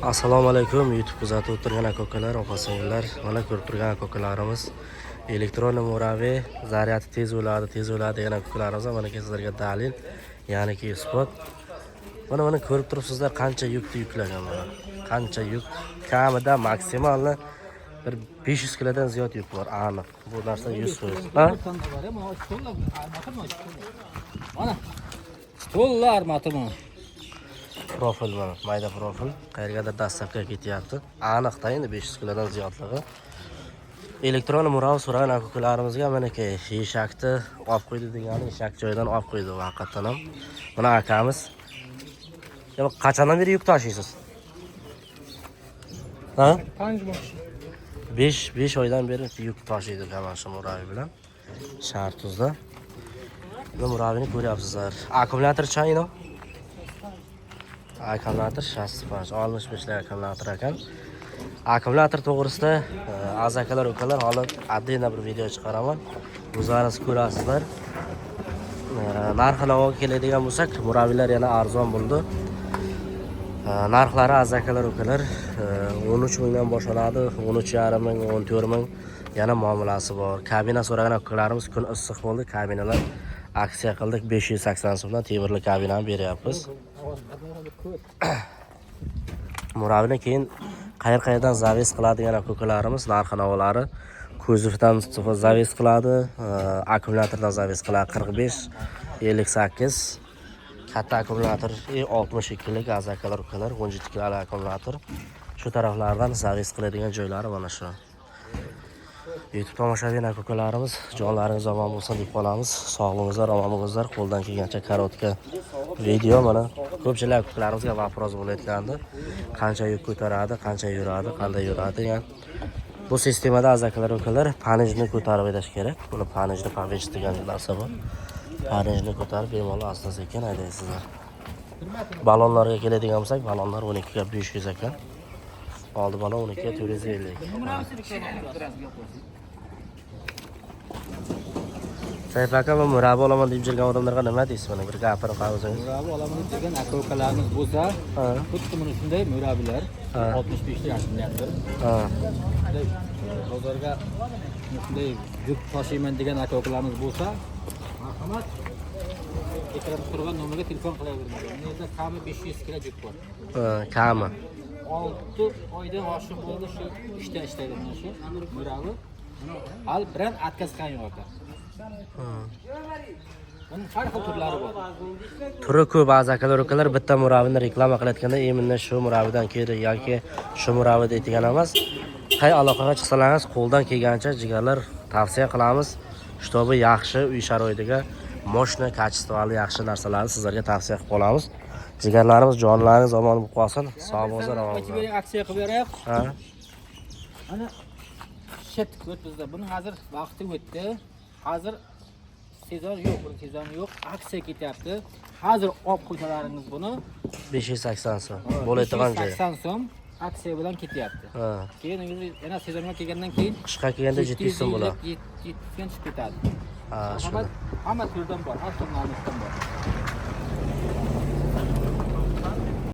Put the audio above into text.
Assalomu alaykum, YouTube kuzatib o'tirgan aka-ukalar, opa-singillar. Mana ko'rib turgan aka-ukalarimiz электронный муравей zaryadi tez o'ladi, tez o'ladi degan aka-ukalarimiz, mana sizlarga dalil, ya'niki isbot. Mana ko'rib turibsizlar, qancha yukni yuklagan mana. Qancha yuk, kamida maksimalni bir 500 kilodan ziyod yuk bor, aniq. Bu narsa 100%. Ha? Mana to'la armatur mana. Profil mana, mayda profil. Qayergadir доставка ketyapti. Aniqda endi 500 kilodan ziyodligi. Elektron мурав so'ragan aka-ukalarimizga manaki eshakni olib qo'ydi degani eshak joyidan olib qo'ydi haqiqatdan ham. Mana akamiz. Ya, qachondan beri yuk tashiysiz? Ha? 5 oydan beri yuk tashiydi mana shu муравей bilan. Shahrtuzda. Bu муравей ni ko'ryapsizlar. Akkumulyator chayno? Akkumulyator 65, 65 lik akkumulyator ekan. Akkumulyator to'g'risida aziz akalar, ukalar, hali отдельно bir video chiqaraman. O'zlaringiz ko'rasizlar. Narxi navoga keladigan bo'lsak, муравей lar yana arzon bo'ldi. Narxlari, aziz akalar, ukalar, 13 mingdan boshlanadi, 13,5 ming, 14 ming yana muomalasi bor. Kabina so'ragan akalarimiz, kun issiq bo'ldi, kabinalar aksiya qildik, 580 so'mdan temirli kabinani beryapmiz. Муравей ni keyin qayer qayerdan завез qiladigan aka-ukalarimiz, narxi navolari kuzovdan завез qiladi, akkumulyatordan завез qiladi 45, 58 katta akkumulyator, 62 lik, aziz akalar, ukalar, 17 kilolik akkumulyator, shu taraflardan завез qiladigan joylari mana shu. YouTube tomoshabin aka-ukalarimiz, jonlaringiz omon bo'lsin deb qolamiz. Sog'lig'ingizlar omon bo'lsinlar. Qo'ldan kelgancha короткий video. Mana ko'pchilik aka-ukalarimizga вопрос bo'layotgandi. Qancha yuk ko'taradi, qancha yuradi, qanday yuradi degan. Bu sistemada, aziz akalar, ukalar, понижный ni ko'tarib haydash kerak. Buni понижный повесить degan narsa bor. Понижный ni ko'tarib bemalol asta sekin haydaysizlar. Balonlarga keladigan bo'lsak, balonlar 12 ga 500 ekan. Oldi balon 12 ga 450. Sayf aka, bu murabbi olaman deb yurgan odamlarga nima deysiz? Mana bir gapirib qo'ysangiz. Murabbi olaman deb degan aka-ukalarimiz bo'lsa, xuddi mana shunday муравей lar 65 ta akkumulyator. Shunday bozorga shunday yuk tashiyman degan aka-ukalarimiz bo'lsa, marhamat, ekranda turgan nomerga telefon qilaveringlar. Bu yerda kami 500 kilo yuk bor. Ha, kami. 6 oydan oshiq bo'ldi shu ishda ishlaydi mana shu муравей. Hali biron отказ qilgan yo'q aka. Buning har xil turlari bor. Turi ko'p, aziz akalar, ukalar, bitta муравей ni reklama qilayotganda именно shu муравей dan kerak yoki shu муравей deydigan emas. Qay aloqaga chiqsalaringiz, qo'ldan kelgancha, jigarlar, tavsiya qilamiz, чтобы yaxshi uy sharoitiga мощный, качество li yaxshi narsalarni sizlarga tavsiya qilib qolamiz. Jigarlarimiz, jonlaringiz omon bo'lib qolsin. Sog' bo'linglar, omon Aytib bo'linglar. bering, aksiya qilib beraylik. Ha? Mana shit o'tdi. Buning hozir vaqti o'tdi. Hozir sezon yo'q, buning sezoni yo'q. Aksiya ketyapti. Hozir olib qo'ysalaringiz buni 580 so'm. Bo'ladigan joyi. 580 so'm aksiya bilan ketyapti. Keyin o'zi yana sezonga kelgandan keyin Qishqa kelganda 700 so'm bo'ladi. 700 ga tushib ketadi. Ha, Hamma shuni. hamma turdan bor, har xil namlikdan bor.